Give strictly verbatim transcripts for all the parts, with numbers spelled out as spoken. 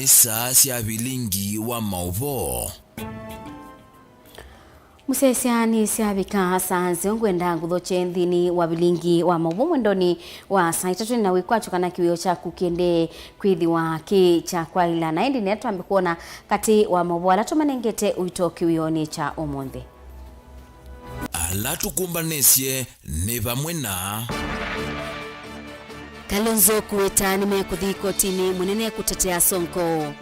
Nĩ saa sya vilingi wa maũvoo. Mũsyaĩĩsya nĩ syavika saa nzeo, ngwenda ngũthokye nthĩnĩ wa vilingi wa maũvoo mwendonĩ wa saa itatũ. Nĩ na wĩkwatyo kana kĩwĩo kyaku kĩendee kwĩthĩwa kĩ kya kwaĩla, na ĩndĩ nĩatwambe kwona katĩ wa maũvoo ala tũmanengete ũito kĩwĩonĩ kya ũmũnthĩ. Ala tũkũmbanĩsye nĩ vamwe na Kalonzo kũweta nĩmekũthi kotinĩ mũnene kũtetea Sonko.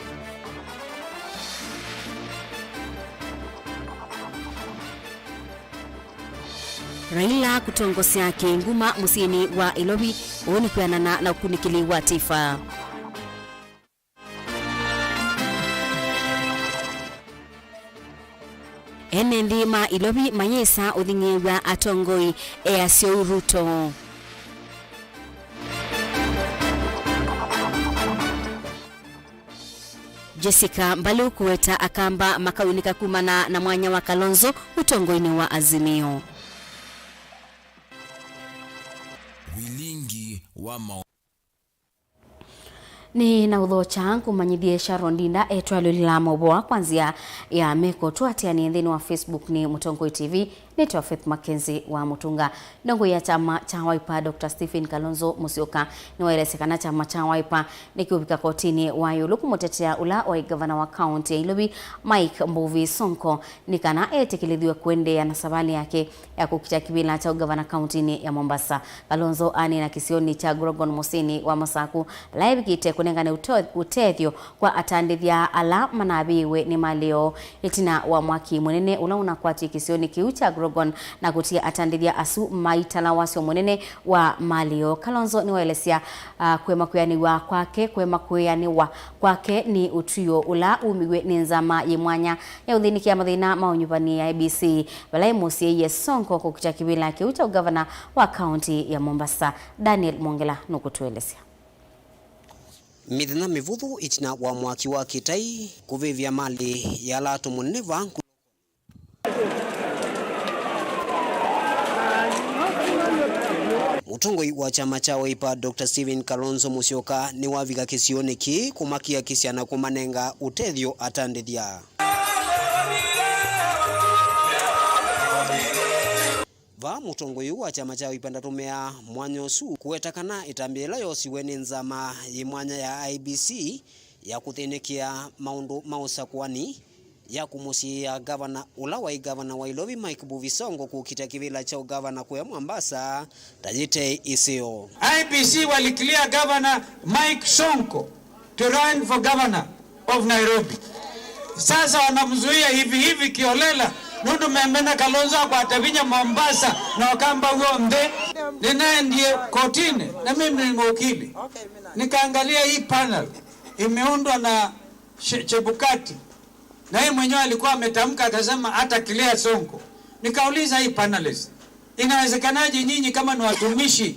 Raila kũtongosya kĩnguma mũsyĩnĩ wa Ilovi, ũũ nĩ kwĩanana na ũkunĩkĩli wa taifa. Ene nthĩ ma Ilovi mayĩsa ũthing'ĩĩw'a atongoi easyo Ruto. Jessica Mbalu kũweta Akamba makaunĩka kumana na mwanya wa Kalonzo ũtongoinĩ wa Azimio. Vilingi wa mao- Nĩ na ũthokya ngũmanyĩthye Sharon Ndinda etwalũlila maũvoo kwa nzĩa ya meko. Tũatĩanĩe nthĩnĩ wa Facebook nĩ Mũtongoi T V. Nĩtawa Faith Mackenzie wa Mũtunga. Ndongoi ya kyama kya Wiper, Doctor Stephen Kalonzo Musyoka, nĩwaelesya kana kyama kya Wiper nĩkĩũvika kotinĩ wa ĩũlũ kũmũtetea ũla waĩ ngavana wa kaunti ya Ilovi, Mike Mbuvi Sonko, nĩ kana etĩkĩlĩthw'e kũendeea na savalĩ yake ya kũkita kĩvĩla kya ũngavana kauntinĩ ya Mombasa. Kalonzo aneena kĩsionĩ kya Grogon mũsyĩnĩ wa Masaku, vala evikĩte kũnengane ũto-, ũtethyo kwa atandĩthya ala manavĩĩwe nĩ malĩ yoo ĩtina wa mwaki mũnene ũla ũnakwatie kĩsionĩ kĩu kya Grogon na kũtia atandĩthya asu maitala wasyo mũnene wa malĩ yoo. Kalonzo nĩwaelesya, ah, kũema kwĩanĩw'a kwake, kũema kwĩanĩwa kwake nĩ ũtw'ĩo ũla wumiw'e nĩ nzama yĩ mwanya ya ũthĩnĩkĩa mathĩna ma ũnyuvani ya I E B C, vala ĩmũsiĩie Sonko kũkita kĩvĩla kĩu kya ũngavana wa kaunti ya Mombasa. Daniel Mwongela nũkũtũelesya. Mĩthenya mĩvũthũ ĩtina wa mwaki wa kĩtai kũvĩvya malĩ ya ala atũmũ nĩ vaa Mũtongoi wa kyama kya Wiper, Doctor Stephen Kalonzo Musyoka, nĩwavika kĩsionĩ kĩĩ kũmakiakisya na kũmanenga ũtethyo atandĩthya. Vaa mũtongoi ũũ wa kyama kya Wiper ndatũmĩaa mwanya ũsu kũweta kana ĩtambya ĩla yosiwe nĩ nzama yĩ mwanya ya I E B C ya kũthĩnĩkĩa maũndũ ma ũsakũani ya kũmũsiĩĩa ngavana ũla waĩ ngavana wa Ilovi, Mike Mbuvi Sonko, kũkita kĩvĩla kya ũngavana kũya Mombasa ta yĩte ĩseo. I E B C waliclear Governor Mike Sonko to run for governor of Nairobi. Sasa wanamzuia hivi hivi kiolela, nũndũ memena Kalonzo akwata vinya Mombasa na Wakamba w'onthe. Nĩnaendie kotini, na mimi ni wakili. Nikaangalia hii panel imeundwa na Che-, Chebukati. Na yeye mwenyewe alikuwa ametamka akasema hata clear Sonko. Nikauliza hii panelist, inawezekanaje nyinyi kama ni watumishi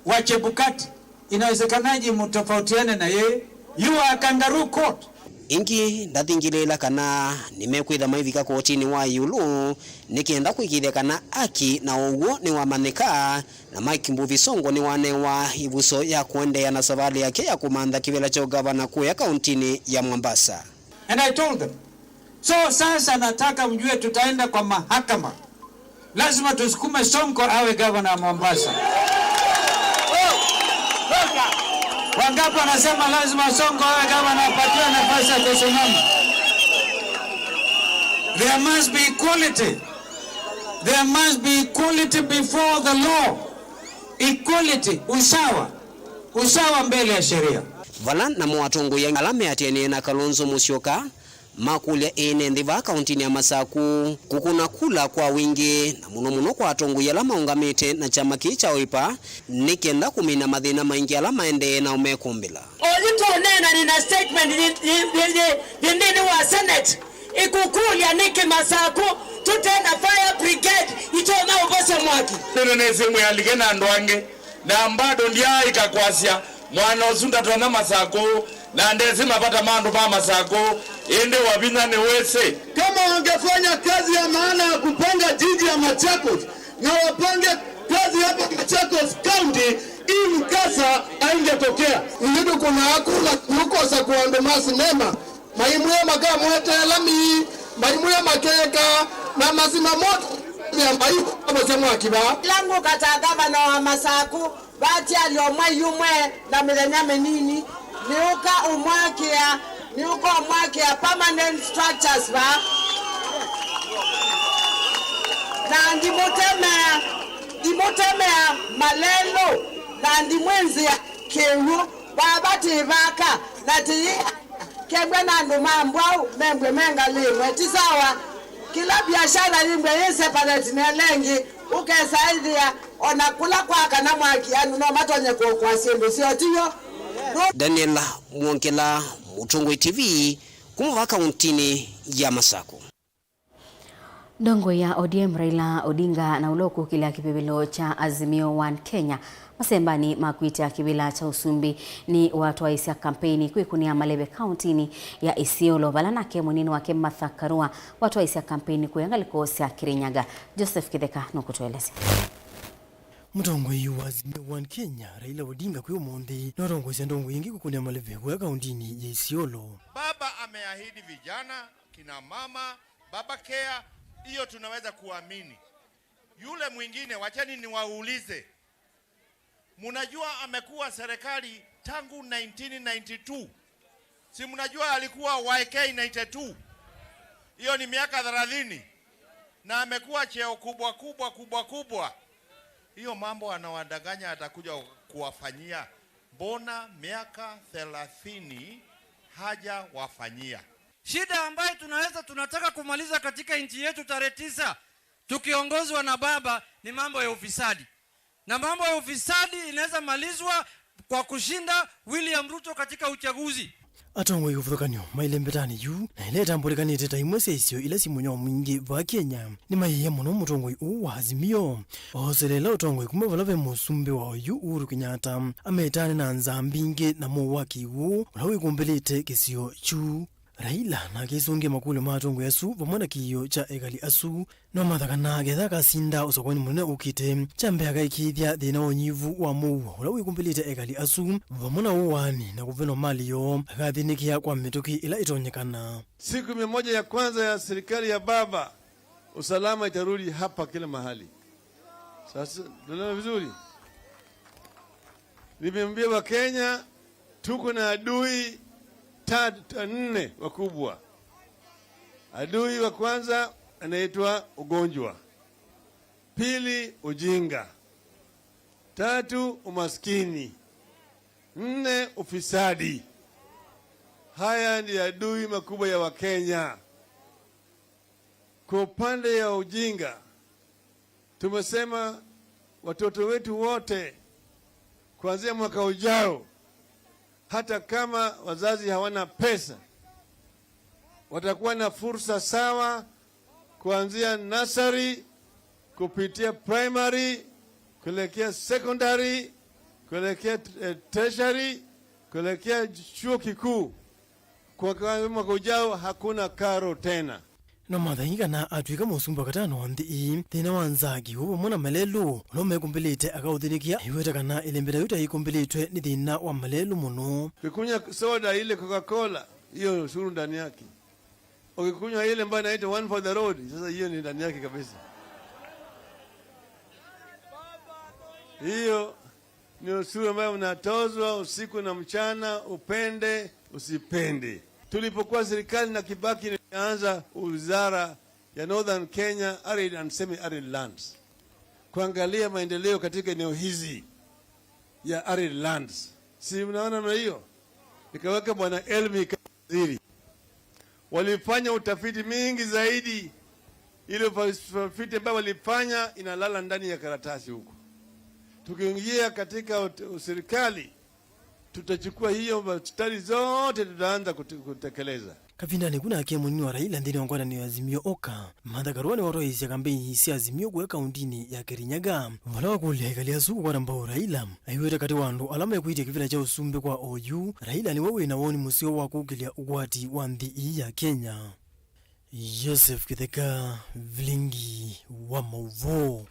wa Chebukati, inawezekanaje mtofautiane na yeye? You are a kangaroo court. Ĩngĩ ndathingĩlĩĩla kana nĩmekwĩtha maivika kotinĩ wa ĩũlũ nĩ kenda kũĩkĩĩthya kana aki na ũw'o nĩwamanyĩka, na Mike Mbuvi Sonko nĩwanewa ĩvuso ya kũendeea na savalĩ yake ya kũmantha kĩvĩla kya ũngavana kũya kauntinĩ ya Mombasa. And I told them, so sasa nataka mjue tutaenda kwa mahakama. Lazima tusukume Sonko awe gavana wa Mombasa. Wangapi wanasema lazima Sonko awe gavana, apatiwe nafasi ya kusimama? There must be equality. There must be equality before the law. Equality, usawa. Usawa mbele ya sheria. Vala namo atongoi ala meatĩanĩe na Kalonzo Musyoka makũlya ene nthĩ vaa kauntinĩ ya Masaku kũkũna kula kwa wingĩ, na mũno mũno kwa atongoi ala maũngamĩte na kyama kĩĩ kya Wiper, nĩ kenda kũmina mathĩna maingĩ ala maendee nao mekũmbĩla. Oyu tũneena nĩ na statement yĩ, yĩ, yĩ, yĩ, yĩ nthĩnĩ wa Senate ĩkũkũlya nĩkĩ Masaku tũte na fire brigade itonya ũvosya mwaki. Nĩnĩsĩ mwĩalike na andũ angĩ. Na bado ndiaaĩka kwasya, mwana ũsu ndatonya Masaku, na ndesĩ mavata ma andũ ma Masaku, ĩndĩ wa vinya nĩwĩsĩ. Kama wangefanya kazi ya maana ya kupanga jiji ya Machakos, na wapange kazi hapa Machakos County, hii mkasa Sa aingetokea, ithyĩ tũkũnaa kula nũkosa kũandũ ma sinema, maimwĩa makamweteela mii, maimwĩa makeka, na masina mote ya mbai avosya mwaki vaa. Ĩla ngũka ta ngavana wa Masaku, vatialya ũmwe yu mwe na mĩthenya mĩnini, nĩũka ũmwakĩa, nĩũka ũmwakĩa permanent structures vaa. Na ndimũtemea, ndimũtemea malelũ, na ndimwĩnzĩa kĩw'ũ, vaa vati vaka, na tĩyĩ kembwe na andũ ma mbwau, membwe me ngalĩ ĩmwe, ti sawa. Kĩla biashara yĩmbwe yĩ separate na ĩla ĩngĩ, ũkesa ĩthĩa, o na kũla kwakana mwaki, andũ no matonye kũokoa syĩndũ syoo, ti w'o? Daniel Mwongela, Mũtongoi T V, kuma vaa kauntinĩ ya Masaku. Ndongoi ya O D M Raila Odinga na ũla ũkũkĩlya kĩvevelo kya Azimio One Kenya masembani ma kwĩtĩa kĩvĩla kya ũsumbĩ nĩ watwaĩsya kampeini kwĩkũnĩa maleve kauntinĩ ya Isiolo, vala nake mũnini wake Martha Karua watwaĩsya kampeini kũya ngalĩko sya Kirinyaga. Joseph Kĩtheka nũkũtũelesya. Mũtongoi wa Azimio One Kenya, Raila Odinga, kwĩ ũmũnthĩ nũtongoesya ndongoi ingĩ kũkũnĩa maleve kũya kauntinĩ ya Isiolo. Baba ameahidi vijana, kina mama, baba care, hiyo tunaweza kuamini. Yule mwingine, wacheni niwaulize. Mnajua amekuwa serikali tangu nineteen ninety-two. Si mnajua alikuwa Y K ninety-two? Hiyo ni miaka thelathini. Na amekuwa cheo kubwa, kubwa, kubwa, kubwa. Hiyo mambo anawadanganya atakuja kuwafanyia. Mbona miaka thelathini hajawafanyia? Shida ambayo tunaweza, tunataka kumaliza katika nchi yetu tarehe tisa, tukiongozwa na baba, ni mambo ya ufisadi. Na mambo ya ufisadi inaweza malizwa kwa kushinda William Ruto katika uchaguzi. Atongoi ũvathũkany'o mailĩ mbetanĩ yu, na ĩla ĩtambũlĩkanĩte ta imwe sya isio ila syĩ mũnyoo mwingĩ vaa Kenya, nĩmaiĩe mũno mũtongoi ũũ wa Azimio. Ooselela ũtongoi kuma vala ve mũsumbĩ wa oyu Uhuru Kenyatta, ametanĩ na nzaa mbingĩ na mũuo wa kĩw'ũ ũla wĩkumbĩlĩte kĩsio kyu. Raila nake aisũngĩa makũlyo ma atongoi asu vamwe na kĩĩo kya ekali asu, no Martha kana ketha akasinda ũsakũanĩ mũnene ũkĩte, kya mbee akaĩkĩĩthya thĩna wa ũnyivu wa mũuo ũla wĩkumbĩlĩte ekali asu vamwe na ũaani na kũvenwa malĩ yoo, akathĩnĩkĩa kwa mĩtũkĩ ĩla ĩtonyekana. Siku mia moja ya kwanza ya serikali ya baba, usalama itarudi hapa kila mahali. Sasa, tunaelewa vizuri? Nimeambia Wakenya, tuko na adui tatu, nne wakubwa. Adui wa kwanza anaitwa ugonjwa. Pili, ujinga. Tatu, umaskini. Nne, ufisadi. Haya ndiyo adui makubwa ya Wakenya. Kwa upande ya ujinga, tumesema watoto wetu wote kuanzia mwaka ujao, hata kama wazazi hawana pesa, watakuwa na fursa sawa kuanzia nursery, kupitia primary, kuelekea secondary, kuelekea, eh, tertiary, kuelekea chuo kikuu. Kwa mwaka ujao hakuna karo tena. No Martha kana atw'ĩka mũsumbĩ wa katano wa nthĩ ĩĩ, thĩna wa nzaa, kĩw'ũ vamwe na malelũ ũla ũmekumbĩlĩte akaũthĩnĩkĩa, aiweta kana ĩlembeta yu ta yĩkumbĩlĩtwe nĩ thĩna wa malelũ mũno. Ukikunywa soda ile Coca-Cola, hiyo ushuru ndani yake. Ukikunywa ile ambayo inaitwa One for the Road, sasa hiyo ni ndani yake kabisa. Hiyo ni ushuru ambayo mnatozwa usiku na mchana, upende usipende. Tulipokuwa serikali na Kibaki, nilianza wizara ya Northern Kenya Arid and Semi-Arid Lands, kuangalia maendeleo katika eneo hizi ya arid lands. Si mnaona namna hiyo? Nikaweka Bwana Elmi kama waziri. Walifanya utafiti mingi zaidi. Ile utafiti ambayo walifanya inalala ndani ya karatasi huko. Tukiingia katika ut-, serikali, tutachukua hiyo study zote, tutaanza kute-, kutekeleza. Kavindanĩ ku nake mũnini wa Raila nthĩnĩ wa ngwatanĩo ya Azimio Oka, Martha Karua nĩwatwaĩĩsya kambeini sya Azimio kũya kauntinĩ ya Kirinyaga, vala wakũlya ekali asu kũkwata mbau Raila. Aiweta katĩ wa andũ ala mekwĩtya kĩvĩla kya ũsumbĩ kwa oyu, Raila nĩwe wĩ na woni mũseo wa kũkĩlya ũkwati wa nthĩ ii ya Kenya. Joseph Kĩtheka, Vilingi wa Maũvoo.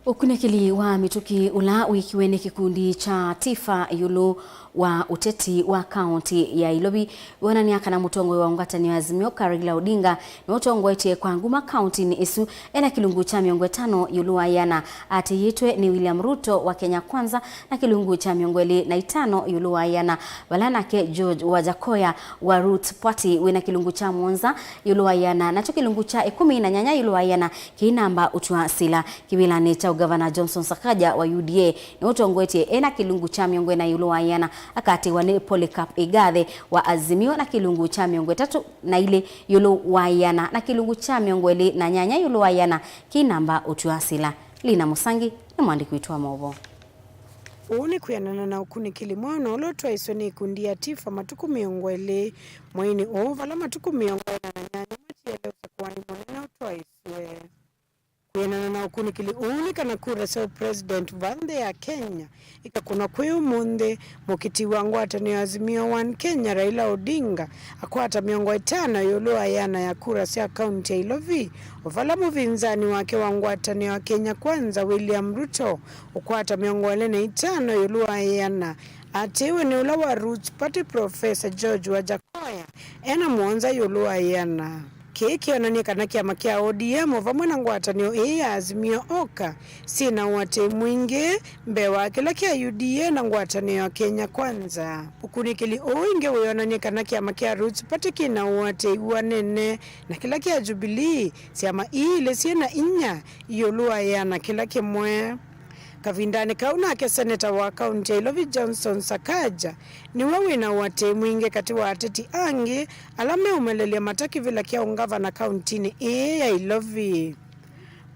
Ũkunĩkĩli wa mĩtũkĩ ũla wĩkiwe nĩ kĩkundi kya Tifa ĩũlũ wa ũteti wa kaũnti ya Ilovi wĩonany'a kana mũtongoi wa ngwatanĩo ya Azimio Raila Odinga nĩũtongoetye kwa nguma kaũntinĩ ĩsu ena kĩlungu kya mĩongo ĩtano ĩũlũ wa ĩana. Atĩĩtwe nĩ William Ruto wa Kenya Kwanza na kĩlungu kya mĩongo ĩlĩ na itano ĩũlũ wa ĩana, vala nake George Wajackoyah wa Roots Party wĩna kĩlungu kya mũonza ĩũlũ wa ĩana, nakyo kĩlungu kya ĩkũmi na nyanya ĩũlũ wa ĩana kĩinamba ũtw'a sila. Kĩvĩlanĩ kya ũgavana, Johnson Sakaja wa U D A nĩũtongoetye ena kĩlungu kya mĩongo ĩna ĩũlũ wa ĩana, akatĩĩwa nĩ Polycarp Igathe wa Azimio na kĩlungu kya mĩongo ĩtatũ na ilĩ ĩũlũ wa ĩana, na kĩlungu kya mĩongo ĩlĩ na nyanya ĩũlũ wa ĩana kĩinamba ũtw'a sila. Lina Mũsangi nĩ mwandĩki witũ wa maũvoo. Ũu nĩ kwĩanana na ũkunĩkĩli mweũ na ũla ũtwaĩswe nĩ ĩkundi ya Tifa matukũ mĩongo ĩlĩ mweinĩ ũũ, vala matukũ mĩongo ĩna na nyanya matiele ũsakũani mũnene ũtwaĩswe. Kwĩanana na ũkunĩkĩli ũũ nĩ kana kura sya ũpresident va nthĩ ya Kenya ikakũnwa kwĩ ũmũnthĩ, mũkiti wa ngwatanĩo ya Azimio One Kenya, Raila Odinga, akwata mĩongo ĩtano ĩũlũ wa ĩana ya kura sya kaunti ya Ilovi, o vala mũvinzani wake wa ngwatanĩo ya Kenya Kwanza, William Ruto, ũkwata mĩongo ĩlĩ na itano ĩũlũ wa ĩana. Atĩĩwe nĩ ũla wa Roots Party, Professor George Wajackoyah, ena mũonza ĩũlũ wa ĩana. Kĩĩ kĩonany'e kana kyama kya O D M vamwe na ngwatanĩo ĩĩ ya Azimio oka syĩ na ũatĩĩ mwingĩ mbee wa kĩla kya U D A na ngwatanĩo ya Kenya Kwanza. Ũkunĩkĩli ũũ ĩngĩ wĩonany'e kana kyama kya Roots Party kĩ na ũatĩĩ wĩanene na kĩla kya Jubilee, syama ii ilĩ syĩ na inya ĩũlũ wa ĩana kĩla kĩmwe. Kavindanĩ kau nake seneta wa kaunti ya Ilovi Johnson Sakaja nĩwe wĩ na ũatĩĩ mwingĩ katĩ wa ateti angĩ ala meũmelelya mata kĩvĩla kya ũngavana kauntinĩ ĩĩ ya Ilovi.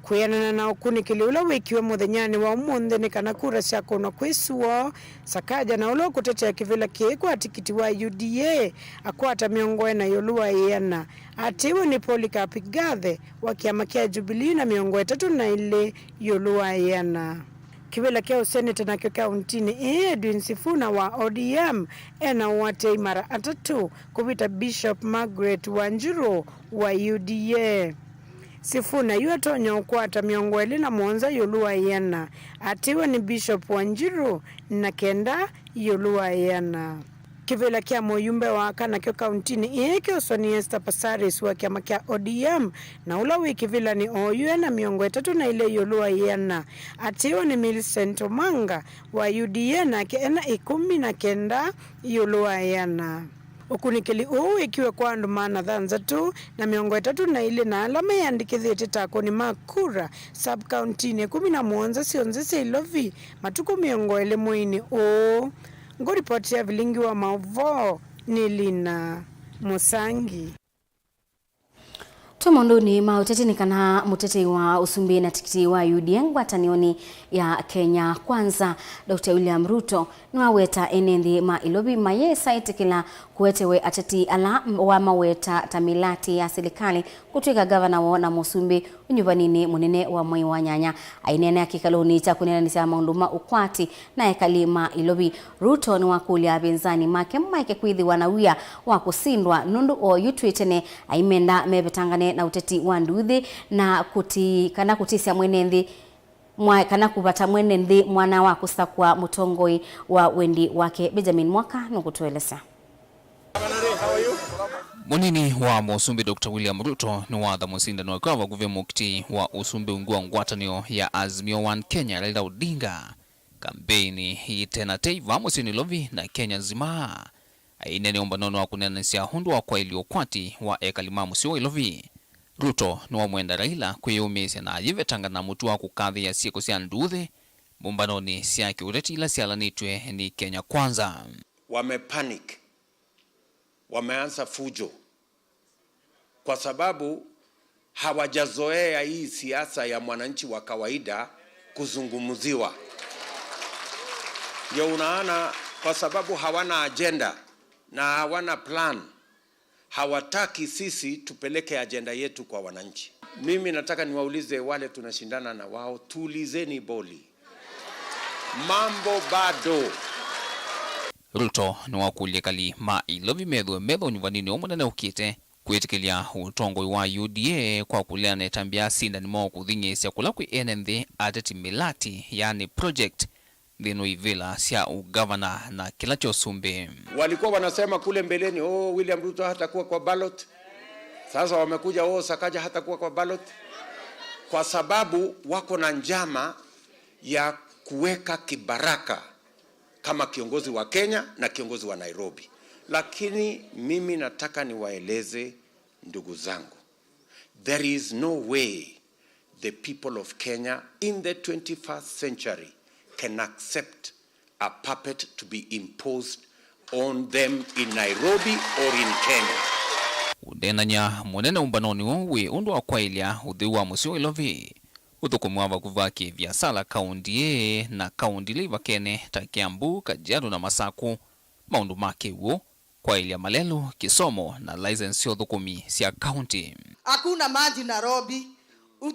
Kwĩanana na ũkunĩkĩli ũla wĩkiwe mũthenyanĩ wa ũmũnthĩ nĩ kana kura syakũnwa kwĩ suo, Sakaja na ũla ũkũtetea kĩvĩla kĩĩ kwa tikiti wa U D A akwata mĩongo ĩna ĩũlũ wa ĩana, atĩĩwe nĩ Polycarp Igathe wa kyama kya Jubilee na mĩongo ĩtatũ na ilĩ ĩũlũ wa ĩana. Kĩvĩla kya ũseneta nakyo kauntinĩ ĩĩ, Edwin Sifuna wa O D M ena ũatĩĩ mara atatũ kũvĩta Bishop Margaret Wanjiru wa U D A. Sifuna yu atonya ũkwata mĩongo ĩlĩ na mũonza ĩũlũ wa ĩana, atĩĩwe nĩ Bishop Wanjiru na kenda ĩũlũ wa ĩana. Kĩvĩla kya mũyumbe wa aka nakyo kauntinĩ ĩĩ kĩoswa nĩ Esther Passaris wa kyama kya O D M, na ũla wĩ kĩvĩlanĩ oyu ena mĩongo ĩtatũ na ilĩ ĩũlũ wa ĩana, atĩĩwe nĩ Millicent Omanga wa U D A, nake ena ĩkũmi na kenda ĩũlũ wa ĩana. Ũkunĩkĩli ũũ wĩkiwe kwa andũ maana thanthatũ na mĩongo ĩtatũ na ilĩ na ala meyandĩkĩthĩtye ta akũni ma kura sub-kauntinĩ ĩkũmi na mũonza syonthe sya Ilovi matukũ mĩongo ĩlĩ mweinĩ ũũ. Ngũripotĩa vilingi wa maũvoo nĩ Lina Mũsangi. Twĩ maũndũnĩ ma ũteti nĩ kana mũtetei wa ũsumbĩ na tikiti wa U D A ngwatanĩonĩ ya Kenya Kwanza, Doctor William Ruto, nĩwaweta ene nthĩ ma Ilovi mayĩsa ĩtĩkĩla kũetewe ateti ala wamaweta ta mĩlatĩ ya silikalĩ kũtw'ĩka ngavana woo na mũsumbĩ ũnyuvaninĩ mũnene wa mwei wa nyanya. Aineenea kĩkalonĩ kya kũneenanĩsya maũndũ ma ũkwati na ekali ma Ilovi, Ruto nĩwakũlya avĩnzani make maeke kwĩthĩwa na wia wa kũsindwa, nũndũ oyu twĩ tene aimenda mevetangane na ũteti wa nduuthĩ na kũti-, kana kũtĩsya mwene nthĩ mwa-, kana kũvata mwene nthĩ mwana wa kũsakũa mũtongoi wa wendi wake. Benjamin Mwaka nũkũtũelesya. Mũnini wa mũsumbĩ Doctor William Ruto nĩwatha mũsindani wake wa vakuvĩ mũkiti wa ũsumbĩ ungu wa ngwatanĩo ya Azimio One Kenya, Raila Odinga, kambeini ĩte na tei vaa mũsyĩ Nairobi na Kenya nzima. Aineenea ũmbanonĩ wa kũneenanĩsya ũndũ wa kwaĩlya ũkwati wa ekali ma mũsyĩ wa Ilovi, Ruto nĩwamwenda Raila kwĩyũmĩĩsya na ayĩvetangana na mũtuo wa kũkathĩĩa syĩko sya nduuthĩ mbũmbanonĩ sya kĩũteti ila syalanĩtw'e nĩ Kenya Kwanza. Wamepanic, wameanza fujo kwa sababu hawajazoea hii siasa ya mwananchi wa kawaida kuzungumziwa. Ndio unaona, kwa sababu hawana ajenda na hawana plan, hawataki sisi tupeleke ajenda yetu kwa wananchi. Mimi nataka niwaulize wale tunashindana na wao, tulizeni boli. Mambo bado. Ruto nĩwakũlya ekali ma Ilovi methĩwe metho ũnyuvaninĩ ũũ mũnene ũkĩte, Kwĩtĩkĩlya ũtongoi wa U D A kwa kũleana ĩtambya ya asindani moo kũthing'ĩĩsya kũla kwĩ ene nthĩ ateti mĩlati, yaani project, nthĩnĩ wa ivĩla sya ũgavana na kĩla kya ũsumbĩ. Walikuwa wanasema kule mbeleni, "Oh, William Ruto hatakuwa kwa ballot." Sasa wamekuja, "Oh, Sakaja hatakuwa kwa ballot." Kwa sababu wako na njama ya kuweka kibaraka kama kiongozi wa Kenya na kiongozi wa Nairobi. Lakini mimi nataka niwaeleze, ndugu zangu, there is no way the people of Kenya in the twenty-first century can accept a puppet to be imposed on them in Nairobi or in Kenya. Ũneenany'a mũnene ũmbanonĩ ũũ wĩ ũndũ wa kwaĩlya ũtheu wa mũsyĩ wa Ilovi, ũthũkũmi wa vakuvĩ va kĩviasala kaũnti ĩĩ na kaũnti ila ivakene ta Kiambu, Kajiado na Masaku, maũndũ ma kĩw'ũ, kwaĩlya malelũ, kĩsomo na license sya ũthũkũmi sya kaũnti. Hakuna maji Nairobi.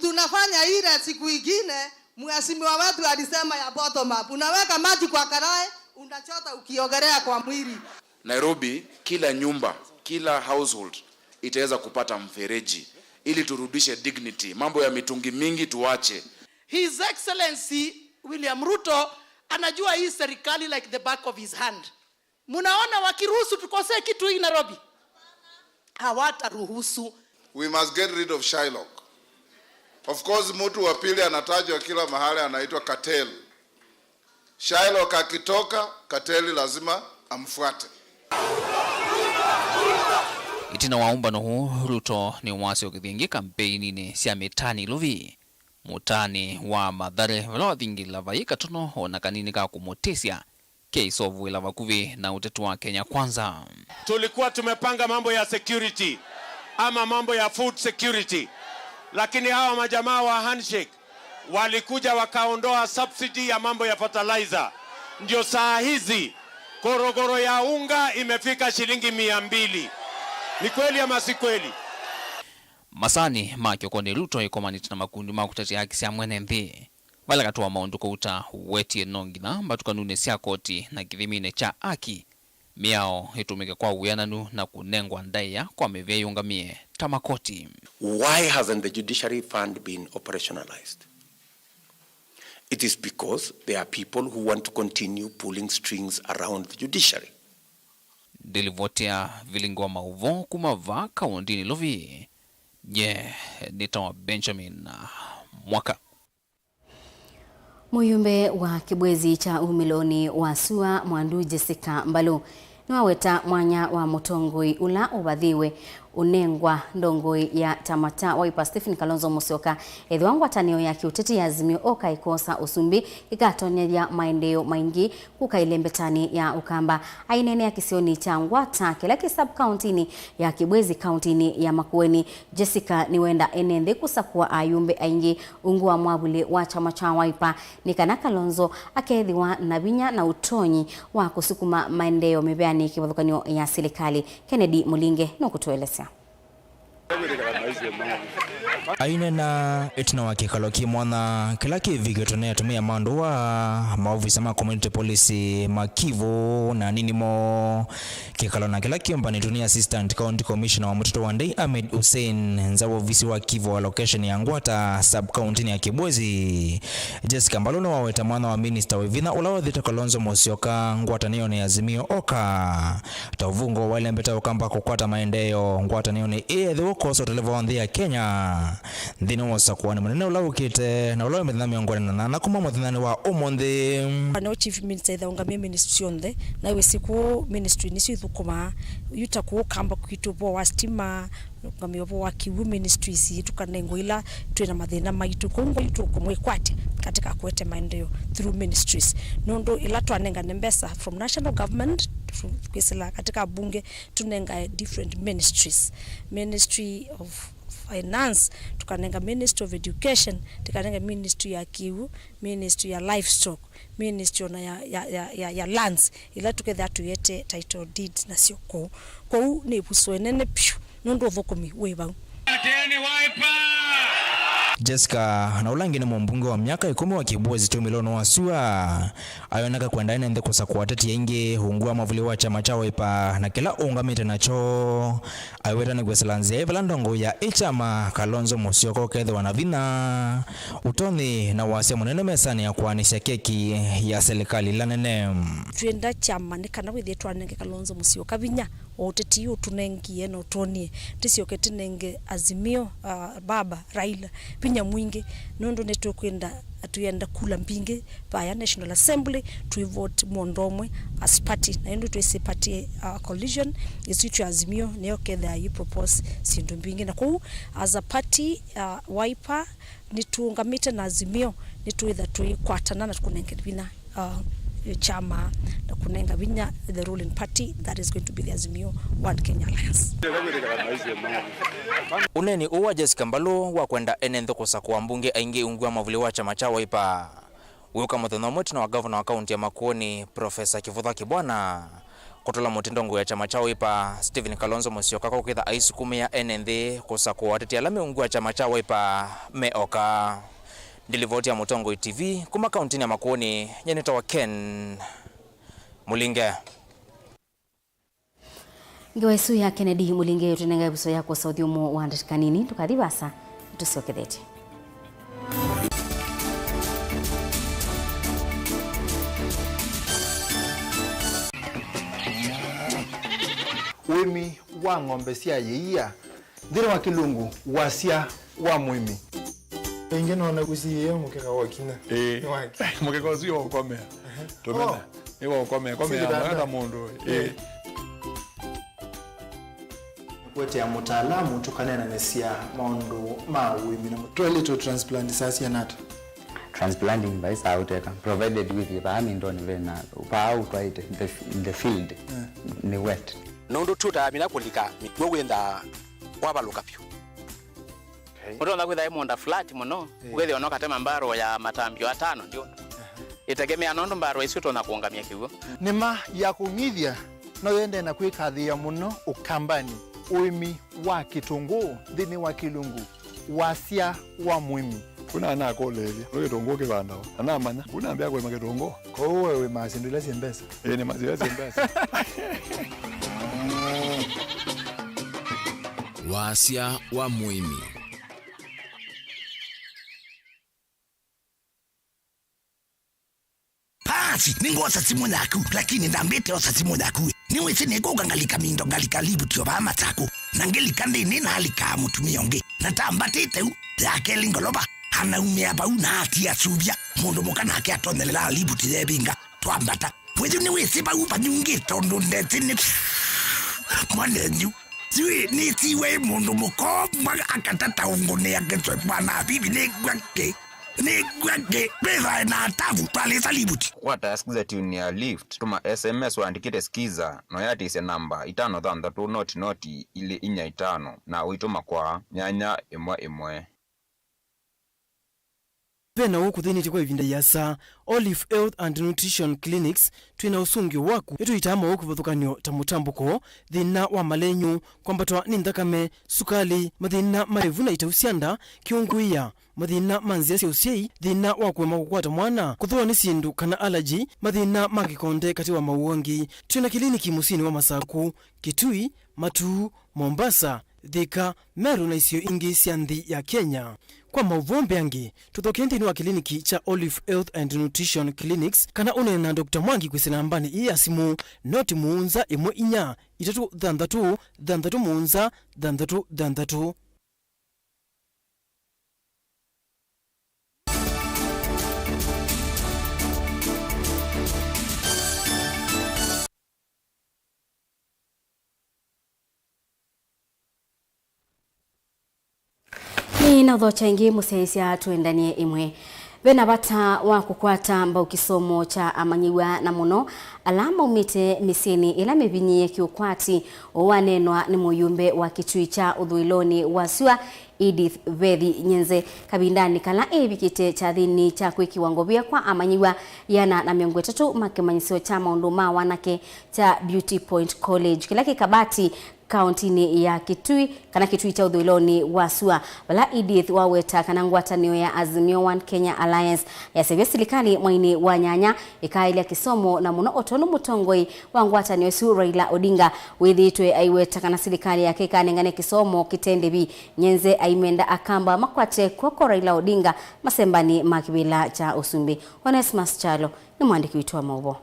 Tunafanya ile siku ingine, mheshimiwa wetu alisema ya bottom up. Unaweka maji kwa karai, unachota ukiogelea kwa mwili. Nairobi, kila nyumba, kila household itaweza kupata mfereji ili turudishe dignity. Mambo ya mitungi mingi tuache. His Excellency William Ruto anajua hii serikali like the back of his hand. Munaona wakiruhusu tukosee kitu hii Nairobi? Hawataruhusu. We must get rid of Shylock. Of course, mtu wa pili anatajwa kila mahali anaitwa Cartel. Shylock akitoka, Cartel lazima amfuate. Ĩtina wa ũmbano ũũ, Ruto nĩwasyoketie ĩngĩ kampeininĩ sya mĩtaanĩ Ilovi. Mũtaanĩ wa Mathare, vala wathingĩla vai katono o na kanini ka kũmũtĩsya, keisovũĩla vakuvĩ na ũteti wa Kenya Kwanza. Tulikuwa tumepanga mambo ya security ama mambo ya food security, lakini hawa majamaa wa handshake walikuja wakaondoa subsidy ya mambo ya fertilizer. Ndio saa hizi korokoro ya unga imefika shilingi mia mbili. Ni kweli ama si kweli? Masaanĩ ma kĩokonĩ, Ruto ĩkomanĩte na makundi ma kũtetea haki sya mwene nthĩ. Vala katĩ wa maũndũ kũu ta ũwetie no nginya mbatukanunĩ sya koti na kĩthiminĩ kya aki, mĩao ĩtũmĩke kwa wĩananu na kũnengwa ndaĩa kwa mĩvĩa yĩũngamĩe ta makoti. Why hasn't the judiciary fund been operationalized? It is because there are people who want to continue pulling strings around the judiciary. Ndĩlivoti ya vilingi wa maũvoo kuma vaa kaũndĩnĩ Ilovi, nye nĩtawa Benjamin Mwaka. Mũyumbe wa kĩbwezi kya umĩlonĩ wa sua Mwandu Jessica Mbalu nĩwaweta mwanya wa mũtongoi ũla ũvathĩwe ũnengwa ndongoi ya kyama kya Wiper Stephen Kalonzo Musyoka ethĩwa ngwatanĩo ya kĩũteti ya Azimio Oka ĩkosa ũsumbĩ ĩkatonyethya maendeeo maingĩ kũka ĩlembetanĩ ya Ũkamba. Aineenea kĩsionĩ kya Ngwata kĩla kĩ sub-kauntinĩ ya Kĩbwezi kauntinĩ ya Makueni, Jessica nĩwenda ene nthĩ kũsakũa ayumbe aingĩ ungu wa mwavuli wa kyama kya Wiper nĩ kana Kalonzo akethĩwa na vinya na ũtonyi wa kũsukuma maendeeo mĩveanĩ kĩvathũkany'o ya silikalĩ. Kennedy Mũlinge nũkũtũelesya. Ainena ĩtina wa kĩkalo kĩ mwanya kĩla kĩvikĩtwe nĩ atumĩa ma ndũa, maovisa ma community policy, makivu na anini moo. Kĩkalo na kĩla kĩũmbanĩtwe nĩ Assistant County Commissioner wa mũtitũ wa Ndei Ahmed Hussein nza wa ovisi wa kivu wa location ya Ngwata sub-county ya Kibwezi. Jessica Mbalu nĩwaweta mwanya wa minista wĩ vinya ũla wethĩtwe Kalonzo Musyoka ngwatanĩonĩ ya Azimio Oka ta ũvungũo wa ĩlembeta Ũkamba kũkwata maendeeo ngwatanĩonĩ ĩĩ ethĩwa ũkosa ũtele wa nthĩ ya Kenya nthĩnĩ wa ũsakũanĩ mũnene ũla ũkĩte na ũla wĩ mĩthenya mĩongo ĩlĩ na nana kuma mũthenyanĩ wa ũmũnthĩ. Nĩwe chief minister ĩthaũngamie ministry syonthe na wĩsĩ kũũ ministry nĩsyo ithũkũmaa yu ta kũũ Kamba kwitũ ũvoo wa stima, ũngamĩo ũvoo wa kĩw'ũ, ministries tukanengwa ila twĩ na mathĩna maitũ. Kwoou ngwayu tũkũmwĩkwatya katika kũete maendeeo through ministries. Nũndũ ĩla twanengane mbesa from national government, from, kwĩsĩla katika bunge, tũnengae different ministries. Ministry of Finance, tũkanenga Ministry of Education, tũkanenga Ministry ya Kĩw'ũ, Ministry ya Livestock, Ministry ona ya, ya, ya, ya, ya Lands, ila tũkethĩa tũiete title deed nasyo kũu. Kwoou nĩ ĩvuso ĩnene vyũ nũndũ ũthũkũmi wĩ vau. Ateni Wiper! Jessica, na ũla ũngĩ nĩ mũmbunge wa myaka ĩkũmi wa Kĩbwezi Tũmĩlonĩ wa Sua, ayoneka kwenda ene nthĩ kũsakũa ateti aingĩ ungu wa mwavuli wa kyama kya Wiper na kĩla ũũngamĩte nakyo. Aiweta nĩ kwĩsĩla nzĩa ĩ vala ndongoi ya ĩ kyama Kalonzo Musyoka ũkethĩwa na vinya, ũtonyi na wasya mũnene mesanĩ ya kũaanĩsya keki ya silikalĩ ila nene. Twĩenda kyama nĩ kana wĩthĩe twanenge Kalonzo Musyoka vinya wa ũteti ũtũnengie na ũtwonie. Tĩsyoke tĩnenge Azimio, ah, baba Raila vinya mwingĩ, nũndũ nĩtũkwenda, twĩenda kula mbingĩ vaya National Assembly, twĩ vote mũndũ ũmwe as party. Na ĩndĩ twĩsĩ party, uh, coalition ĩsu twĩ Azimio nĩyo kethĩa yu propose syĩndũ mbingĩ. Na kwoou as a party, uh, Wiper nĩtũũngamĩte na Azimio, nĩtwĩtha tũikwatana na kũnenge vinya, uh, kyama na kũnenga vinya the ruling party that is going to be the Azimio One Kenya Alliance. Ũneeni ũũ wa Jessica Mbalu wa kwenda ene nthĩ kũsakũa ambunge aingĩ ungu wa mwavuli wa kyama kya Wiper wĩũka mũthenya ũmwe ĩtina wa ngavana wa kaunti ya Makueni, Profesa Kĩvũtha Kĩbwana, kũtũla mũtĩ ndongoi ya kyama kya Wiper, Stephen Kalonzo Musyoka, kwa kwĩtha aisukumĩa ene nthĩ kũsakũa ateti ala me ungu wa kyama kya Wiper me oka. Ndilivoti ya Mũtongoi T V kuma kauntinĩ ya Makueni, nyie nĩtawa Ken Mũlinge. Ngewa ĩsu ya Kennedy Mũlinge ĩtũnenga ĩvuso ya kwosa ũthyũmũ wa ndatĩka nini. Ndũkathi vaasa, nĩtũsyokethetye. Ũĩmi wa ng'ombe sya yĩia. Nthĩnĩ wa Kĩlungu, wasya wa mũĩmi. Ĩngĩ nona kũsiĩĩa mũkeka wa kinya. Ĩĩ. Nĩ wake. Mũkeka ũsu nĩwaũkomea. Tũmena. Oh. Nĩwaũkomea. Komea. Singitanda. Mwana mũndũ. Ĩĩ. Ĩĩ. Nĩkũetea mũtaalamu tũkaneenanĩsya maũndũ ma ũĩmi na mũ-, twelĩ tũ transplant saa siana ata? Transplanting vaisaa ũteka, provided wĩthĩe vaa mindonĩ vena, vaa ũtwaĩte, the, the field, eh, nĩ wet. Nũndũ tũtamina kũlika mĩkw'ũ wĩnthaa kwavalũka vyũ. Okay. Ũtonya kwĩtha ĩ mũũnda flat mũno, eh, ũkethĩa no katema mbarũ ya matambio atano ndio. Aha. Ĩtegemea nũndũ mbarũ isu ũtonya kũũngamya kĩw'ũ. Nĩma ya kũng'ithya no yendee na kwĩkathĩĩa mũno Ũkambanĩ, ũĩmi wa kĩtũngũũ nthĩnĩ wa Kĩlungu, wasya wa mũĩmi. Kuna anakũlĩĩlya, nĩ kĩtũngũũ kĩvandawa? Na namanya, kuna ambĩa kũĩma kĩtũngũũ. Kwoou we wĩmaa syĩndũ ila syĩ mbesa? Ĩĩ, nĩmaa syĩndũ ila syĩ mbesa. Wasya wa mũĩmi. Paasi, nĩngwosa simũ yaku, lakini ndambĩte osa simũ yaku. Nĩwĩsĩ nĩkũka ngalika mindo, ngalika livuti o vaa Masaku. Na ngĩlika nthĩnĩ nalikaa mũtumĩa ũngĩ. Na tambatĩte u, ya kelĩ ngolova, anaumĩa vau na atia suvya. Mũndũ mũka nake atonyelelaa livuti yevinga. Twambata. Wĩthĩ nĩwĩsĩ vau vanyungĩte ũndũ ndesĩ nĩ mwanenyu. Sijui nĩsiwe mũndũ mũkoma akatata ũngũnĩa kĩswe mwana Habibi nĩngwake. Nĩngwake. Wĩthae na atavu twalĩsa livuti. Kwata Skiza tune ya Lift, tũma S M S wandĩkĩte Skiza, na ũyatĩĩsya namba itano thanthatũ noti noti ilĩ inya itano, na ũitũma kwa nyanya ĩmwe ĩmwe. Ve na ũũ kũthĩnĩtye kwa ĩvinda ĩasa. Olive Health and Nutrition Clinics, twĩ na ũsũngĩo waku. Nĩtũitaa maũũ kĩvathũkany'o ta mũtambũko, thĩna wa malenyũ, kwambatwa nĩ nthakame, sukalĩ, mathĩna ma ĩvu na itau sya nda, kĩũngũĩa, mathĩna ma nzĩa sya ũsyai, thĩna wa kũema kũkwata mwana, kũthũwa nĩ syĩndũ kana allergy, mathĩna ma kĩkonde katĩ wa maũũ angĩ. Twĩ na kĩliniki mũsyĩnĩ wa Masaku, Kitui, Matuu, Mombasa, Thika, Meru na isio ingĩ sya nthĩ ya Kenya. Kwa maũvoo mbeange, tũthokee nthĩnĩ wa kĩliniki kya Olive Health and Nutrition Clinics kana ũneene na Doctor Mwangi kwĩsĩla nambanĩ ĩĩ ya simũ, noti mũonza ĩmwe inya itatũ thanthatũ thanthatũ mũonza thanthatũ thanthatũ. Nĩ na ũthokya ĩngĩ mũsyaĩĩsya twendanie ĩmwe. Ve na vata wa kũkwata mbau kĩsomo kya amanyĩw'a na mũno ala maumĩte mĩsyĩnĩ ĩla mĩvinyĩĩe kĩũkwati, ũũ waneenwa nĩ mũyumbe wa Kitui kya ũthũĩlonĩ wa sua, Edith Vethi Nyenze, kavindanĩ kala eevikĩte kyathĩnĩ kya kwĩkĩwa ngovia kwa amanyĩw'a ĩana na mĩongo ĩtatũ ma kĩmanyĩsyo kya maũndũ ma wanake kya Beauty Point College, kĩla kĩ Kabati, kauntinĩ ya Kitui, kana Kitui kya ũthũĩlonĩ wa sua, vala Edith waweta kana ngwatanĩo ya Azimio One Kenya Alliance yaseũvya silikalĩ mweinĩ wa nyanya ĩkaĩlya kĩsomo, na mũno o tondũ mũtongoi wa ngwatanĩo ĩsu Raila Odinga wĩthĩĩtwe aiweta kana silikalĩ yake ĩkanengane kĩsomo kĩte ndĩvi. Nyenze aimenda Akamba makwate kw'oko Raila Odinga masembanĩ ma kĩvĩla kya ũsumbĩ. Onesmus Kyalo nĩ mwandĩki witũ wa maũvoo.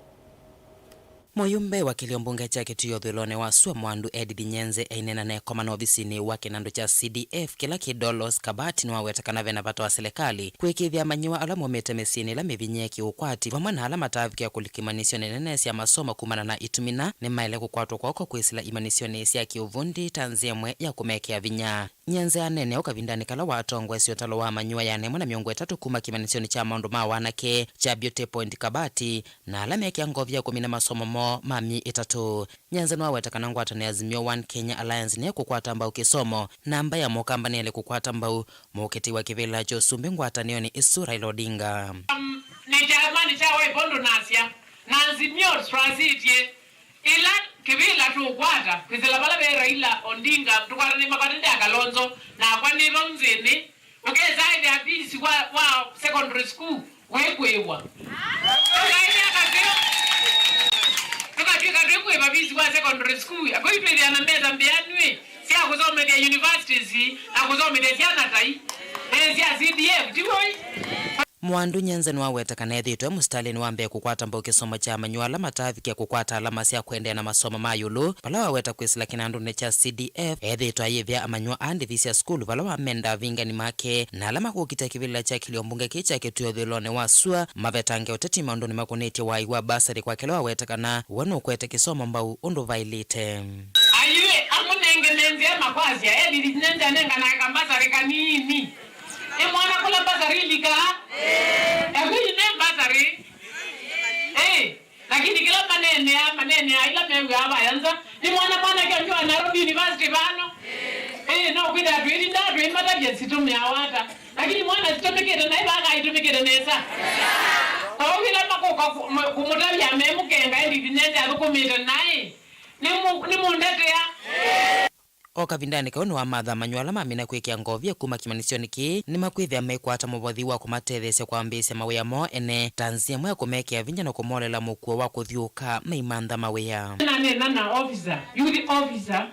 Mũyumbe wa kĩlio mbunge kya Kitui ũthũĩlonĩ wa sua Mwandu Edith Nyenze aineena na ĩkomano ovisinĩ wa kĩnandũ kya C D F kĩla kĩ Dolos Kabati nĩwaweta kana vena vata wa silikalĩ kũĩkĩĩthya amanyĩw'a ala maumĩte mĩsyĩnĩ ĩla mĩvinyĩe kĩũkwati vamwe na ala mataavikĩa kũlika imanyĩsyonĩ nene sya masomo kumana na itumi na nĩmaĩle kũkwatwa kw'oko kwĩsĩla imanyĩsyonĩ sya kĩũvundi ta nzĩa ĩmwe ya kũmekĩa vinya. Nyenze aneenea ũu kavindanĩ kala watongoesye ũtalo wa amanyĩw'a ĩana ĩmwe na mĩongo ĩtatũ kuma kĩmanyĩsyonĩ kya maũndũ ma wanake kya Beauty Point Kabati, na ala mekĩa ngovia ya kũmina masomo moo ma myei ĩtatũ. Nyenze nĩwaweta kana ngwatanĩo ya Azimio One Kenya Alliance nĩyĩkũkwata mbau kĩsomo, na mbaĩ ya Mũkamba nĩyaĩle kũkwata mbau mũkĩtĩi wa kĩvĩla kya ũsumbĩ ngwatanĩonĩ ĩsu Raila Odinga. Nĩ kyamanĩ kya Waipondo nasya, na Azimio twasĩtye, ĩla kĩvĩla tũũkwata kwĩsĩla vala ve Raila Odinga, tũkwatanĩe makwata nde a Kalonzo, nakwa nĩ vau nzĩnĩ, ũkesa ĩthĩa visi wa, wa secondary school wĩkwĩw'a. Tũkaĩlya kaseo, tũkatw'ĩka twĩkwĩva visi wa secondary school, akwĩu twĩthĩa na mesa mbĩanw'ĩ sya kũsomethya universities na kũsomethya syana tai, eh, sya C D F, ti w'o? Mwandu Nyenze nĩwaweta kana ethĩĩtwe e mũsitalĩnĩ wa mbee kũkwata mbau kĩsomo kya amanyĩw'a ala mataavikĩa kũkwata alama sya kũendeea na masomo ma ĩũlũ, vala waweta kwĩsĩla kĩnandũnĩ kya C D F ethĩĩtwe ayĩvĩa amanyĩw'a aa ndĩvi sya sukulu vala wamenda avingani make na ala makũkita kĩvĩla kya kĩlio mbunge kĩĩ kya Kitui ũthũĩlonĩ wa sua mavetange ũteti maũndũnĩ makonetye waai wa basarĩ, kwa kĩla waweta kana we nũkwete kĩsomo mbau ũndũ vaĩlĩte. Ayuĩ, amũnenge nenzĩa makwasya, Edith Nyenze anenganae kambasarĩ kanini. Ĩ mwana kũla mbasarĩ ilikaa? Ĩ. Ekwĩi nĩ mbasarĩ? Ĩ. Lakini kĩla maneenea, maneenea ila mew'aa vaya nza. Nĩ mwana mwanake ũngĩ wa Nairobi University vano? Ĩ. Ĩ, no kwĩthĩa twĩlindaa twĩmatavya sitũmĩawa ata. Lakini mwana sitũmĩkĩte naĩ vaa kaitũmĩkĩte nesa. Kwoou ĩla makũka kũ-, mũ-, kũmũtavya memũkenga Edith Nyenze athũkũmĩte naĩ, nĩmũ-, nĩmũndetea. O kavindanĩ kau nĩwamatha amanyĩw'a ala mamina kwĩkĩa ngovia kuma kĩmanyĩsyonĩ kĩĩ nĩmakwĩthĩa maikwata mũvothi wa kũmatetheesya kwambĩĩsya mawĩa moo ene, ta nzĩa ĩmwe ya kũmekĩa vinya na kũmolela mũkuo wa kũthyũũka maimantha mawĩa. Naneena na officer, youth officer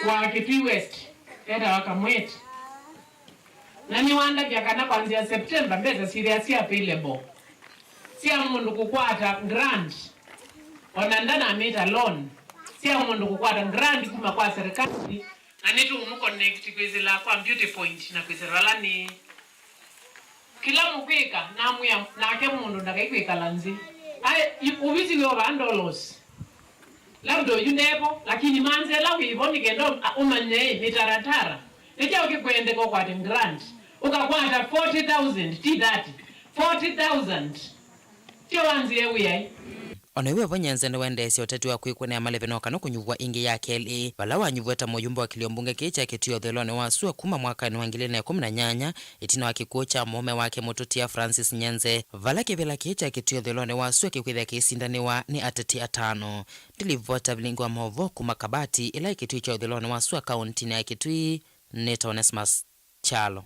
wa Kitui West, etawa Kamweti. Na nĩwandavya kana kwanzĩa September, mbesa syĩthĩa syĩ available sya mũndũ kũkwata grant, ona ndanamĩta loan, sya mũndũ kũkwata grant kuma kwa serikali, na nĩtũũmũconnect kwĩsĩla kwa Beauty Point na kwĩsĩla vala nĩ. Kĩla mũkwĩka, namwĩa nake mũndũ ndakaikwĩkala nzĩ. Aĩ, i-, ũvisi wĩ o vaa Dolos. Labda oyu ndevo, lakini manzela wĩvo nĩ kenda ũm-, a-, ũmanye mĩtaratara. Nĩ kyaũ kĩkwendeka ũkwate grant, ũkakwata forty thousand, ti thirty, forty thousand. Tyo wanzie wĩai. O na ĩu vo Nyenze nĩwendeesya ũteti wa kwĩkũnĩa malĩve no kana kũnyuvwa ĩngĩ ya kelĩ, vala wanyuvwe ta mũyumbe wa kĩlio mbunge kĩĩ kya Kitui ũthũĩlonĩ wa sua kuma mwakanĩ wa ngili ilĩ na ĩkũmi na nyanya, ĩtina wa kĩkw'ũ kya mũũme wake mũtũtia Francis Nyenze, vala kĩvĩla kĩĩ kya Kitui ũthũĩlonĩ wa sua kĩkwĩthĩa kĩisindanĩwa nĩ ateti atano. Ndilivota vilingi wa maũvoo kuma Kabati, ĩla ĩ Kitui kya ũthũĩlonĩ wa sua kaũntinĩ ya Kitui, nĩ Onesmus Kyalo.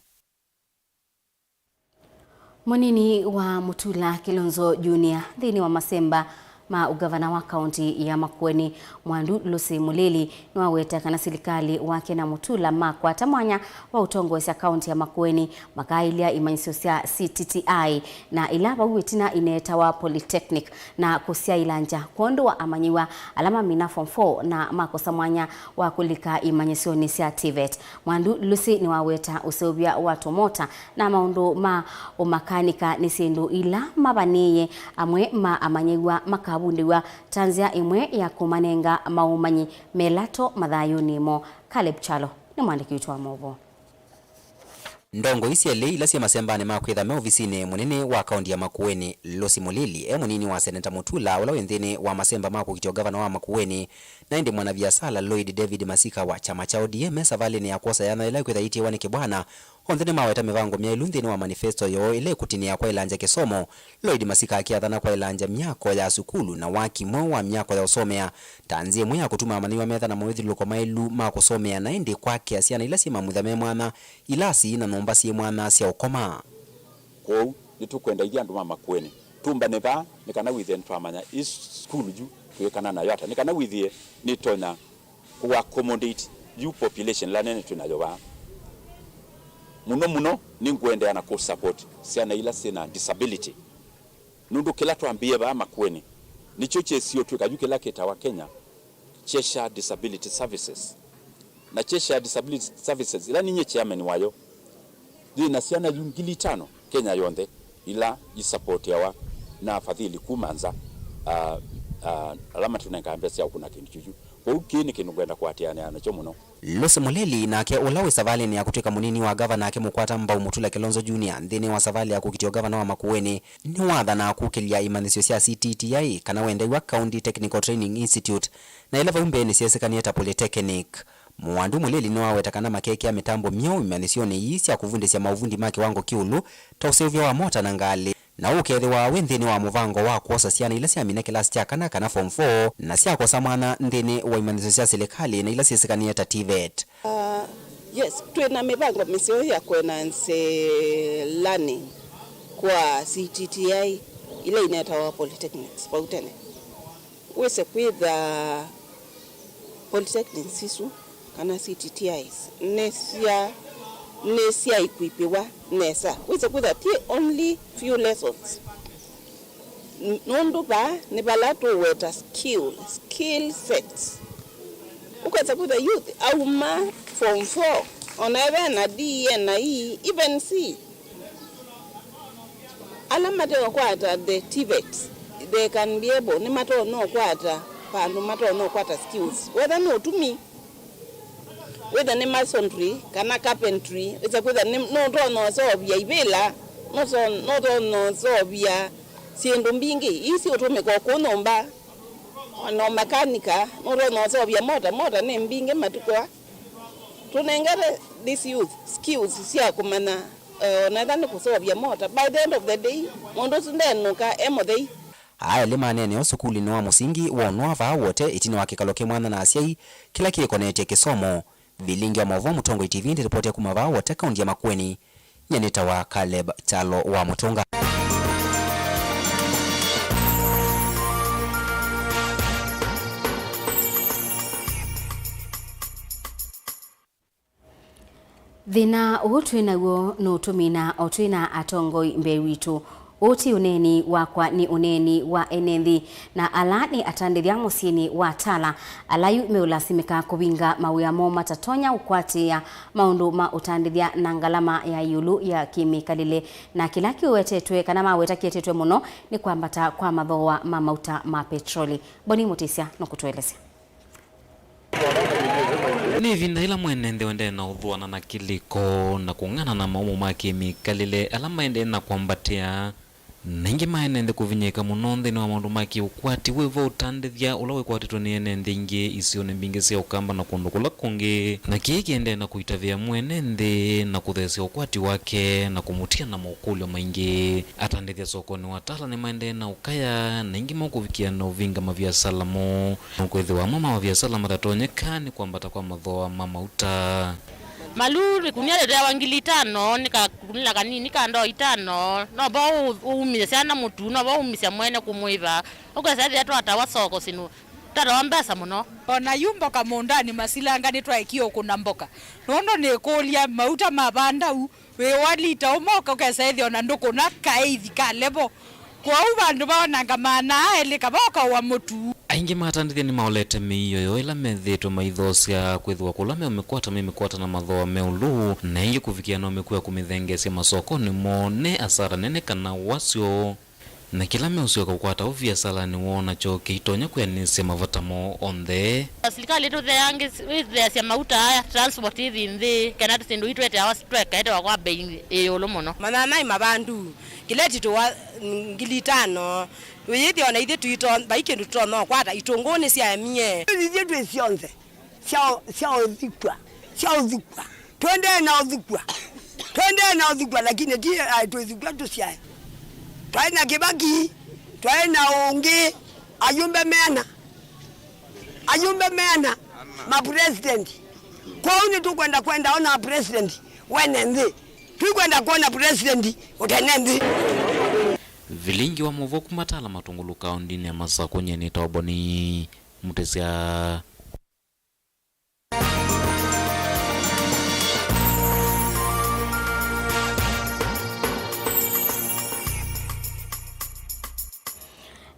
Mũnini wa Mutula Kilonzo Junior nthĩnĩ wa masemba ma ũgavana wa kaũnti ya Makueni, Mwandu Lucy Mulili, nĩwaweta kana silikalĩ wake na Mutula makwata mwanya wa ũtongoesya kaũnti ya Makueni, makaĩlya imanyĩsyo sya C T T I, na ila vau ĩtina ineetawa Polytechnic, na kũsyaĩlangya kwondũ wa amanyĩw'a ala mamina form four na makosa mwanya wa kũlika imanyĩsyonĩ sya TVET. Mwandu Lucy nĩwaweta ũseũvya wa tũmota na maũndũ ma ũmakanika nĩ syĩndũ ila mavanĩĩe amwe ma amanyĩw'a makavundĩw'a ta nzĩa ĩmwe ya kũmanenga maũmanyi melato mathayũnĩ moo. Caleb Kyalo nĩ mwandĩki witũ wa maũvoo. Ndongoi syelĩ ila syĩ masembanĩ ma kwĩtha me ovisinĩ mũnene wa kaũnti ya Makueni, Lucy Mulili e mũnini wa Seneta Mutula ũla wĩ nthĩnĩ wa masemba ma kũkitya ũgavana wa Makueni, na ĩndĩ mwanaviasala Lloyd David Masika wa kyama kya O D M me savalĩnĩ ya kwosa yanya ĩla ĩkwĩtha ĩitĩĩwa nĩ kĩbwana Onthe nĩmaweta mĩvango myaĩlu nthĩnĩ wa manifesto yoo ĩla ĩkũtinĩa kwaĩlangya kĩsomo. Lloyd Masika akĩathana kwaĩlangya myako ya sukulu na waki mweũ wa myako ya ũsomea ta nzĩa ĩmwe ya kũtuma amanyĩw'a metha na moĩthilũko maĩlu ma kũsomea, na ĩndĩ kwakĩa syana ila syĩ mamutha me mwanya, ilasi na nyũmba syĩ mwanya sya ũkoma. Kwoou, nĩtũkwenda ithyĩ andũ ma Makueni tũmbane vaa nĩ kana wĩthĩe nĩtwamanya ĩ sukulu yu twĩkana nayo ata, nĩ kana wĩthĩe nĩtonya kũ accommodate yu population ĩla nene twĩ nayo vaa. Mũno mũno, nĩngũendeea na kũ support syana ila syĩ na disability, nũndũ kĩla twambĩĩe vaa Makueni nĩkyo kyĩsie ũtw'ĩka yu kĩla kĩtawa Kenya Cheshire Disability Services. Na Cheshire Disability Services, ĩla ninyie chairman wayo, yĩ na syana yu ngili itano Kenya yonthe, ila isapoteawa na afadhili kuma nza, ah, ah, ala matũnengaa mbesa sya ũkũna kĩndũ kyu. Kwoou kĩĩ nĩ kĩndũ ngwenda kũatĩanĩa nakyo mũno. Lucy Muleli, nake ũla wĩ savalĩnĩ ya kũtw'ĩka mũnini wa ngavana akĩmũkwata mbau Mutula Kilonzo Junior nthĩnĩ wa savalĩ ya kũkitĩa ũngavana wa Makueni, nĩwathanaa kũkĩlya imanyĩsyo sya C T T I, kana wendeew'a County Technical Training Institute, na ila vau mbee nĩsyeesĩkanie ta polytechnic. Mũwandu Muleli nĩwaweta kana makekĩa mĩtambo myeũ imanyĩsyonĩ ii sya kũvundĩsya maũvundi ma kĩwango kĩũlũ, ta ũseũvya wa mota na ngalĩ, na ũkethĩwa wĩ nthĩnĩ wa mũvango wa kwosa syana ila syamina kĩlasi kya kana, kana form four, na syakwosa mwanya nthĩnĩ wa imanyĩsyo sya silikalĩ na ila syĩsĩkanie ta TVET. Ah, yes, twĩ na mĩvango mĩseo ya kũenanzya learning kwa C T T I ila inetawa polytechnics vau tene. Wĩse kwĩtha polytechnics isu kana C T T Is nĩsya nĩsyaequipiwa nesa. Wĩse kwĩtha ti only few lessons. N- nũndũ vaa nĩ vala tũweta skill, skill sets. Ũkesa kwĩtha youth auma form four, ona eve na D E na E, even C, ala mate ũkwata the TVET, they can be able, nĩmatonya ũkwata vandũ matonya ũkwata skills, wetha nĩ ũtumi, wetha nĩ masonry kana carpentry, wĩsa kwĩtha nĩ- nũtonya ũseũvya ivĩla, nũso- nũtonya ũseũvya syĩndũ mbingĩ ii siũtũmĩka kũu nyũmba, ona ũmakanika, nũtonya ũseũvya mota, mota nĩ mbingĩ matukũ aa. Tũnengete this youth skills sya kũmanya, eh, ona ethwa nĩ kũseũvya mota. By the end of the day, mũndũ ũsu ndenũka e mũthei. Aa elĩ maneenea ũsukulunĩ wa mũsingi wa Ũnũa vaa Wote ĩtina wa kĩkalo kĩ mwanya na asyai kĩla kĩkonetye kĩsomo. Vilingi wa maũvoo Mũtongoi T V ndĩripoti ya kuma vaa Wote, kaunti ya Makueni. Nyie nĩtawa Caleb Kyalo wa Mũtũnga. Thĩna ũũ twĩ naw'o nũtũmina o twĩ na atongoi mbee witũ. Ũũ ti ũneeni wakwa, nĩ ũneeni wa ene nthĩ, na ala nĩ atandĩthya mũsyĩnĩ wa Tala, ala yu meũlasimĩka kũvinga mawĩa moo matatonya ũkwatĩĩa maũndũ ma ũtandĩthya na ngalama ya ĩũlũ ya kĩmĩkalĩle, na kĩla kĩwetetwe kana maweta kĩetetwe mũno nĩ kwambata kwa mathooa ma mauta ma petroli. Boni Mũtĩsya nũkũtũelesya. Nĩ ĩvinda yĩla mwene nthĩ ũendee na ũthũana na kĩlĩko na kũng'ana na maũmũ ma kĩmĩkalĩle ala maendee na kwambatĩa, na aingĩ ma ene nthĩ kũvinyĩĩka mũno nthĩnĩ wa maũndũ ma kĩũkwati wĩvo ũtandĩthya ũla wĩkwatĩtwe nĩ ene nthĩ ingĩ isionĩ mbingĩ sya Ũkamba na kũndũ kũla kũngĩ, na kĩĩ kĩendee na kũitavĩa mwene nthĩ na kũtheesya ũkwati wake na kũmũtia na maũkũlyo maingĩ. Atandĩthya sokonĩ wa Tala nĩmaendee na ũkaya, na aingĩ moo kũvikĩa na ũvinga maviasala moo. Nũkwĩthĩwa amwe ma maviasala matatonyeka nĩ kwambata kwa mathooa ma mauta. Maluu ĩkunia lĩteawa ngili itano, nĩ kakunila kanini ka ndoo itano, no vo ũ- ũumisya syana mũtu, no vo ũumisya mwene kũmũĩva. Ũkesa ĩthĩa twatawa soko sinu, twatawa mbesa mũno. O na yu mboka mũũndanĩ masilanga nĩtwaekie ũkũna mboka, nũndũ nĩkũlya mauta ma vandau. Wĩ wa lita ũmwe ũka ũkesa ĩthĩa ona ndũkũna kaĩthi ka levo. Kwoou vandũ vaonanga maana elĩ kava ũkaũa mũtu. Aingĩ ma atandĩthya nĩmaolete mĩio yoo ĩla methĩĩtwe maithoosya, kwĩthĩwa kũla meũmĩkwata memĩkwata na mathooa meũlũ, na ĩngĩ kũvikĩa no mĩkw'a kũmĩthengeesya masokonĩ moo ne asara nene kana wasyo. Na kĩla meũsyoka kũkwata ũviasalanĩ woo nakyo kĩitonya kwĩanĩsya mavata moo onthe. Silikalĩ tũtheange- ĩtheasya mauta aya, transport ĩthi nthĩ, kana syĩndũ ii tweteawa twekaetewa kwa mbei ĩũlũ mũno. Manyanyaĩ mavandu, kĩleti tũwa ngili itano, wĩyĩthĩa ona ithyĩ tũito- vai kĩndũ tũtonya ũkwata, itũngũũ nĩsyaemie. Ithyĩ twĩ syonthe sya- sya ũthikw'a, sya ũthikw'a, tũendee na ũthikw'a. Twaendee na ũthukwa, lakini ti, eh, twĩthukwa tũsyae. Twaĩ na Kĩvaki, twaĩ na ũngĩ, ayumbe meana. Ayumbe meana ma president. Kwoou nĩtũkwenda kwenda ona president wene nthĩ. Twikwenda kwona president ũtene nthĩ. Vilingi wa maũvoo kuma Tala Matungulu kaũndĩnĩ ya Masakũ, nyie nĩtawa Boni Mũtĩsya.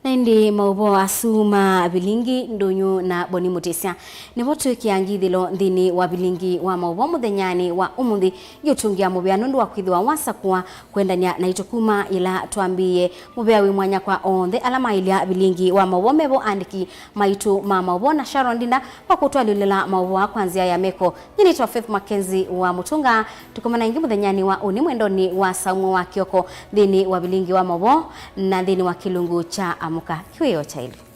Na ĩndĩ maũvoo asu ma vilingi, ndũnyũ na Boni Mũtĩsya nĩvo twĩkĩa ngithĩlo nthĩnĩ wa vilingi wa maũvoo mũthenyanĩ wa ũmũnthĩ. Ngĩũtũngĩa mũvea nũndũ wa kwĩthĩwa wasakũa kũendany'a naitũ kuma yĩla twambĩĩe. Mũvea wĩ mwanya kwa onthe ala maĩlya vilingi wa maũvoo mevo, andĩki maitũ ma maũvoo na Sharon Ndinda kwa kũtwalĩlĩla maũvoo aa kwa nzĩa ya meko. Nyie nĩtawa Faith Mackenzie wa Mũtũnga. Tũkomana ĩngĩ mũthenyanĩ wa ũnĩ mwendonĩ wa saa ũmwe wa kĩoko nthĩnĩ wa vilingi wa maũvoo na nthĩnĩ wa kĩlungu kya Amũka Kĩwĩoo Kyaĩlĩ.